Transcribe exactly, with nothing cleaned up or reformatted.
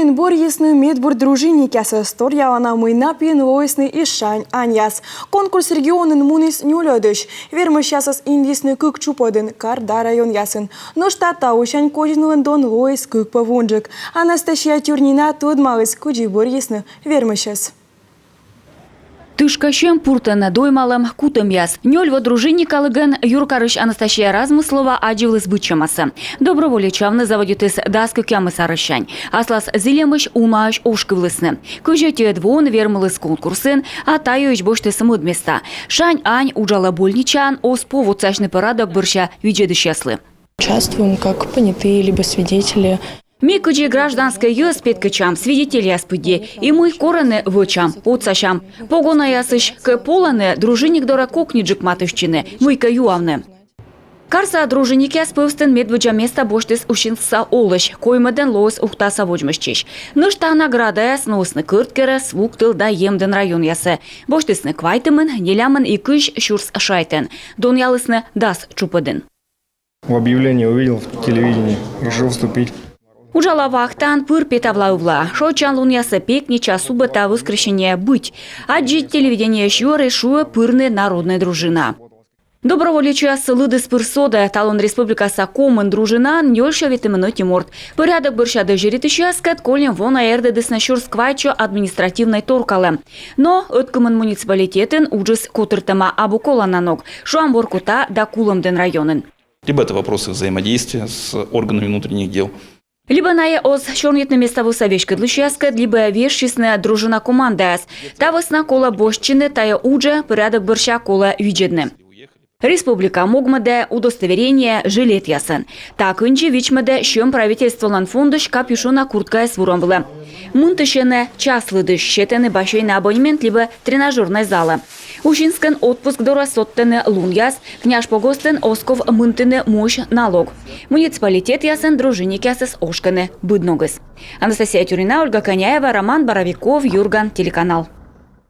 Бӧрйисны медбур дружинникъясӧс. Торъялана, мый на пиын воисны и шань аньяс. Конкурс регионын муніс нёльӧдысь. Вермысьясӧс индісны кык чупӧдын, кар да районъясын. Нӧшта таысянь Козинлӧн дон лоис кык пӧв унджык. Анастасия Тюрнина тӧдмаліс, кыдзи бӧрйисны вермысьӧс. Тышкасьӧм, пуртӧн доймалӧм, кутӧмъяс. Нёль во дружинникалігӧн юркарысь Анастасия Размыслова аддзывліс быдсямасӧ. Доброволечавны заводитіс дас кӧкъямыс арӧссянь. Аслас зільӧмысь унаысь ошкывлісны. Кызь ӧтиӧд воын вермыліс конкурсын, а тайӧысь босьтіс мӧд места. Шань ань уджалӧ больничаын, оз пов отсасьны пӧрадок бӧрся видзӧдысьяслы. Участвуем как понятые либо свидетели. Ми кыдзи гражданскӧй йӧз петкӧдчам свидетельяс пыдди, и мый корӧны, вӧчам, отсасям. Погонаясысь кӧ полӧны, дружинник дорӧ кокниджык матыстчыны, мыйкӧ юавны. Карса дружинникъяс пӧвстын медводдза места босьтіс Усинскса олысь, коймӧдӧн лоис Ухтаса водзмӧстчысь. Нӧшта наградаяс нуисны Кӧрткерӧс, Вуктыл да Емдін районъясӧ. Босьтісны квайтымын, нелямын и кызь сюрс шайтӧн. Донъялісны дас чупӧдын. В объявлении увидел в телевидении, решил вступить. Уджала вахтаын, пыр петавла ывлаӧ. Шойччан лунъясӧ пекнича, субӧта, вӧскресенньӧ быть. Аддзи телевидениеысь юӧрӧ, шуӧ пырны народнӧй дружинаӧ. Доброволечьяс лыдыс пыр содӧ. Талун республикаса комын дружинаын нёль сё ветымын ӧти морт. Пӧрядок бӧрся дӧзьӧритысьяскӧд кольӧм во на эрдӧдісны сюрс квайтсё административнӧй торкалӧм. Но ӧткымын муниципалитетын уджыс котыртӧма, абу колана ног. Шуам, Воркута да Кулӧмдін районын. Либо это вопросы взаимодействия с органами внутренних дел. Либӧ найӧ оз сёрнитны места вывса веськӧдлысьяскӧд, либӧ вежсисны дружина командаяс. Та вӧсна колӧ босьтчыны тайӧ уджӧ, пӧрядок бӧрся колӧ видзӧдны. Республика могмӧдӧ удостоверение жилетъясӧн. Та кындзи вичмӧдӧ сьӧм правительстволӧн фондысь капюшона курткаяс вурӧм вылӧ. Мынтысьӧны час лыдысь, сетӧны бассейнӧ абонемент либӧ тренажёрнӧй залӧ. Усинскын отпуск дорӧ содтӧны лунъяс, Княжпогостын оз ков мынтыны муысь налог. Муниципалитетъясын дружинникъясыс ошкӧны быд ногыс. Анастасия Тюрнина, Ольга Коняева, Роман Боровиков, «Юрган» телеканал.